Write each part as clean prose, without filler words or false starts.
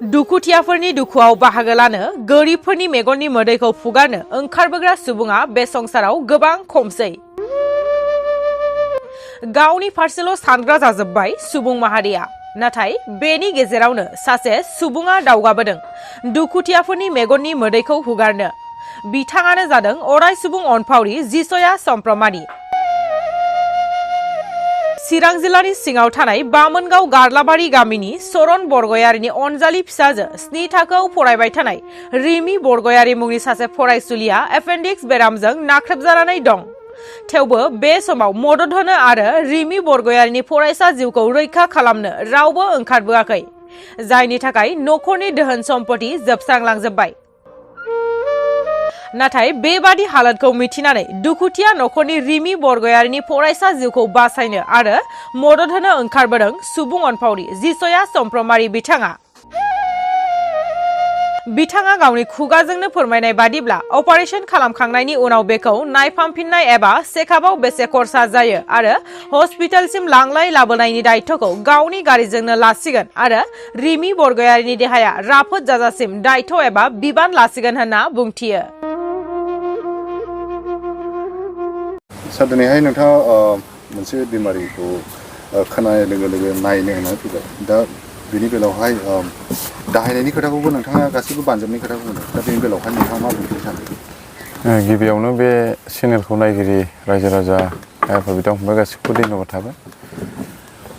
दुखुथियाफोरनि दुखुआव बाहागो लानो गोरिबफोरनि मेगननि मोदैखौ फुगारनो ओंखारबोग्रा सुबुङा बे संसाराव गोबां खमसै। गावनि फारसेल' सानग्रा जाजोब्बाय सुबुं माहारिया। नाथाय बेनि गेजेरावनो सासे सुबुङा दावगाबोदों दुखुथियाफोरनि मेगननि मोदैखौ हुगारनो। बिथाङानो जादों अराय सुबुं अनफावरि जिसया चमफ्रामारि। चिरां जिल्लानि सिङाव थानाय बामोनगाव गारलाबारि गामिनि चरण बरगयारिनि अनजालि फिसाजो 7 थाखोआव फरायबाय थानाय रिमि बरगयारि मुंनि सासे फरायसुलिया एपेन्डिक्स बेरामजों नाख्रेबजानानै दं। थेवबो बे समाव मदद होनो आरो रिमि बरगयारिनि फरायसा जिउखौ रैखा खालामनो रावबो ओंखारबोआखै, जायनि थाखाय नखरनि दोहोन सम्पति जोबस्रांलांजोब्बाय। नाथाय बेबादि हालोदखौ मिथिनानै दुखुथिया नखरनि रिमि बरगयारिनि फरायसा जिउखौ बासायनो आरो मदद होनो ओंखारबोदों सुबुं अनफावरि जिसया चमफ्रामारि बिथाङा गावनि खुगाजोंनो फोरमायनाय बादिब्ला अपारेशन खालामखांनायनि उनाव बेखौ नायफामफिननाय एबा चेकआपआव बेसे खरसा जायो आरो हस्पिटालसिम लांलाय लाबोनायनि दायित्वखौ गावनि गारिजोंनो लासिगोन आरो रिमि बरगयारिनि देहाया राफोद जाजासिम दायित्व एबा बिबान लासिगोन होनना बुंथियो। दिनैहाय नोंथाङा मोनसे बेमारिखौ खोनानाय लोगो लोगो नायनो होननानै फैबाय। दा बेनि बेलायावहाय दाहायनायनि खोथाखौबो नोंथाङा गासैबो बानजाबनि खोथाखौ बुंदों। दा बेनि बेलायावहाय नोंथाङा मा बुंनो सानो? गिबियावनो बे चेनेलखौ नायगिरि रायजो राजा आफा बिदा फंबाय गासिबो धन्यबाद थाबाय।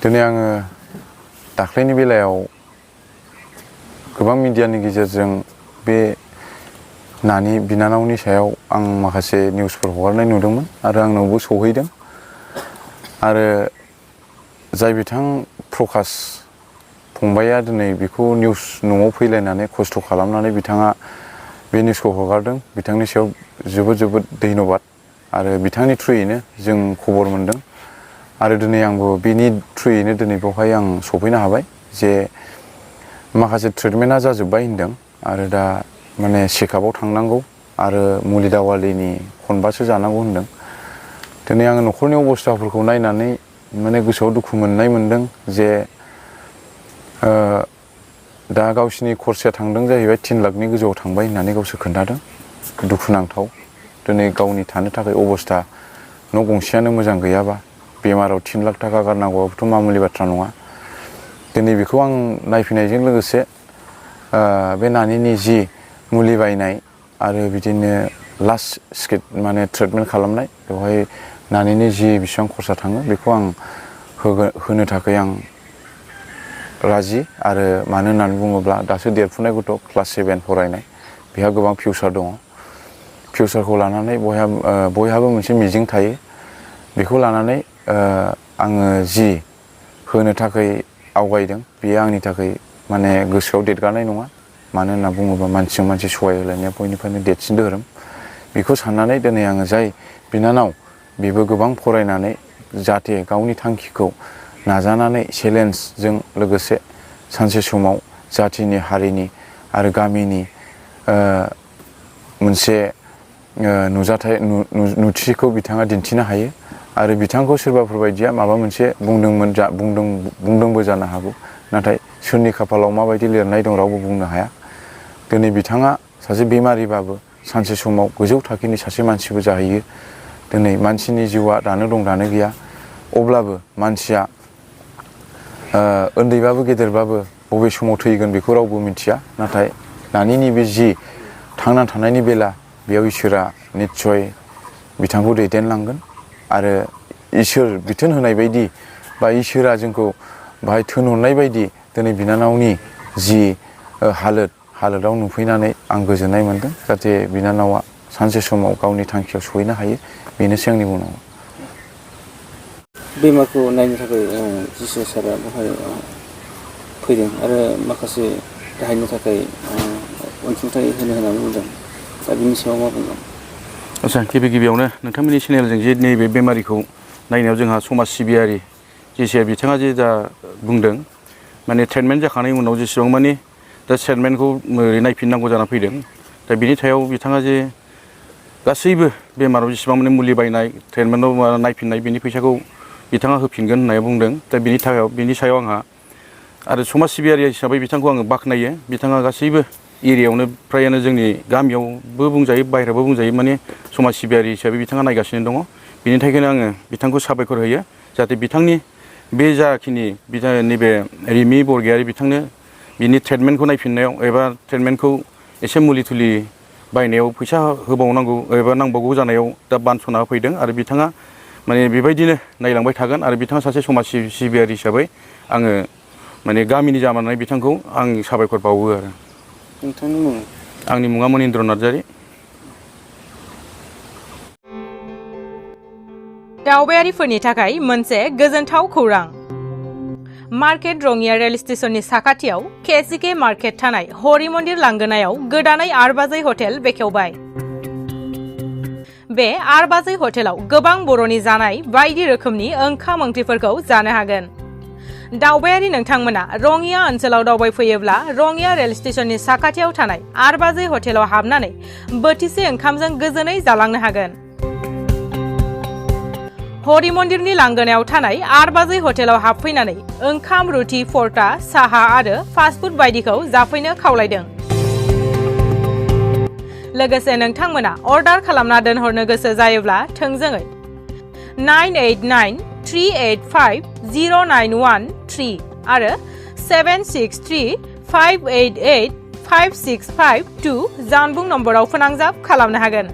दिनै आङो दाख्लैनि बेलायाव गोबां मिडियानि गेजेरजों बे नानि बिनानावनि सायाव आं माखासे निउसफोर हगारनाय नुदोंमोन आरो आंनावबो सौहैदों। आरो जाय बिथां प्रकाश फंबाया दिनै बेखौ निउस न'आव फैलायनानै खस्थ' खालामनानै बिथाङा बे निउसखौ हगारदों, बिथांनि सायाव जोबोद जोबोद धन्यबाद। आरो बिथांनि थ्रुयैनो जों खबर मोनदों आरो दिनै आंबो बेनि थ्रुयैनो दिनै बेवहाय आं सफैनो हाबाय जे माखासे ट्रिटमेन्टआ जाजोब्बाय होनदों आरो दा माने चेकआपआव थांनांगौ आरो मुलि दावालिनि खनबासो जानांगौ होनदों। दिनै आङो न'खरनि अबस्थाफोरखौ नायनानै माने गोसोआव दुखु मोननाय मोनदों जे दा गावसिनि खरसाया थांदों जाहैबाय 3 लाखनि गोजौआव थांबाय होननानै गावसोर खोन्थादों। दुखुनांथाव। दिनै गावनि थानो थाखाय अबस्था न' गंसेयानो मोजां गैयाबा बेमाराव 3 लाख थाखा गारनांगौआबोथ' मामुलि बाथ्रा नङा। दिनै बेखौ आं नायफैनायजों लोगोसे बे नानिनि जि मुलि बायनाय आरो बिदिनो लास्ट स्टेज माने ट्रिटमेन्ट खालामनाय बेवहाय नानिनि जि बेसेबां खरसा थाङो बेखौ आं होनो थाखाय आं राजि। आरो मानो होननानै बुङोब्ला दासो देरफुनाय गथ' क्लास 7 फरायनाय, बेहा गोबां फिउचार दङ। फिउचारखौ लानानै बयहाबो मोनसे मिजिं थायो। बेखौ लानानै आङो जि होनो थाखाय आवगायदों बेयो आंनि थाखाय माने गोसोआव देरगानाय नङा। मानो होनना बुङोब्ला मानसिजों मानसि सहाय होलायनाया बयनिफ्रायनो देरसिन धोरोम। बेखौ साननानै दिनै आङो जाय बिनानाव बेबो गोबां फरायनानै जाहाथे गावनि थांखिखौ नाजानानै चेलेन्जजों लोगोसे सानसे समाव जाथिनि हारिनि आरो गामिनि मोनसे नुथिखौ बिथाङा दिन्थिनो हायो। आरो बिथांखौ सोरबाफोर बायदिया माबा मोनसे बुंदोंबो जानो हागौ, नाथाय सोरनि खाफालाव माबायदि लिरनाय दं रावबो बुंनो हाया। दिनै बिथाङा सासे बेमारिबाबो सानसे समाव गोजौ थाखोनि सासे मानसिबो जाहैयो। दिनै मानसिनि जिउआ दानो दं दानो गैया, अब्लाबो मानसिया उन्दैबाबो गेदेरबाबो बबे समाव थैगोन बेखौ रावबो मिथिया। नाथाय नानिनि बे जि थांना थानायनि बेला बेयाव इसोरा निस्सय बिथांखौ दैदेनलांगोन। आरो इसोर बिथोन होनाय बायदि बा इसोरा जोंखौ बाहाय थोनहरनाय बायदि दिनै बिनानावनि जि हालोदाव नुफैनानै आं गोजोननाय मोनदों। जाहाथे बिनानावा सानसे समाव गावनि थांखियाव सहैनो हायो, बेनोसै आंनि बुंनांगौ। बेमारखौ नायनो थाखाय जिसु सारा बेवहाय फैदों आरो माखासे दाहायनो थाखाय अनसुंथाइ होननानै बुंदों। दा बिनि सायाव मा बुंगोन? आच्चा, गिबियावनो नोंथांमोननि चेनेलजों जे नैबे बेमारिखौ नायनायाव जोंहा समाज सिबियारि जिसिया बिथाङा जे दा बुंदों माने ट्रिटमेन्ट जाखांनायनि उनाव जेसेबां मानि दा ट्रिटमेन्टखौ नायफिननांगौ जाना फैदों। दा बिनि सायाव बिथाङा जे गासैबो बेमाराव जेसेबां माने मुलि बायनाय ट्रिटमेन्टआव नायफिननाय बिनि फैसाखौ बिथाङा होफिनगोन होननानै बुंदों। दा बिनि सायाव आंहा आरो समाज सिबियारि हिसाबै बिथांखौ आङो बाख्नायो। बिथाङा गासैबो एरियायावनो फ्रायानो जोंनि गामियावबो बुंजायो बाहेरायावबो बुंजायो माने समाज सिबियारि हिसाबै बिथाङा नायगासिनो दङ। बिनि थाखायनो आङो बिथांखौ साबायखर होयो जाहाथे बिथांनि बे जाखिनि नैबे रिमि बरगयारि बिथांनो बिनि ट्रिटमेन्टखौ नायफिननायाव एबा ट्रिटमेन्टखौ एसे मुलि थुलि बायनायाव फैसा होबावनांगौ एबा नांबावगौ जानायाव दा बानस'ना होफैदों आरो बिथाङा माने बेबायदिनो नायलांबाय थागोन आरो बिथाङा सासे समाज सिबियारि हिसाबै आङो माने गामिनि जानानै बिथांखौ आं साबायखर बावो आरो। नोंथांनि मुङा? आंनि मुङा मनिन्द्र नार्जारि। दावबायारिफोरनि थाखाय मोनसे गोजोनथाव खौरां। मार्केट रङिया रेल स्टेशननि साखाथियाव केसिके मार्केट थानाय हरि मन्दिर लांगोनायाव गोदानै आरबाजै हटेल बेखेवबाय। बे आरबाजै हटेलाव गोबां बर'नि जानाय बायदि रोखोमनि ओंखाम ओंख्रिफोरखौ जानो हागोन। दावबायारि नोंथांमोना रङिया ओनसोलाव दावबायफैयोब्ला रङिया रेल स्टेशननि साखाथियाव थानाय आरबाजै हटेलाव हाबनानै बोथिसे ओंखामजों गोजोनै जालांनो हागोन। हरि मन्दिरनि लांगोनायाव थानाय आरबाजै हटेलाव हाबफैनानै ओंखाम रुथि परटा साहा आरो फास्टफुड बायदिखौ जाफैनो खावलायदों। लोगोसे नोंथांमोना अर्डार खालामना दोनहरनो गोसो जायोब्ला थोंजोङै 9893850913 आरो 7635885652 जानबुं नम्बराव फोनांजाब खालामनो हागोन।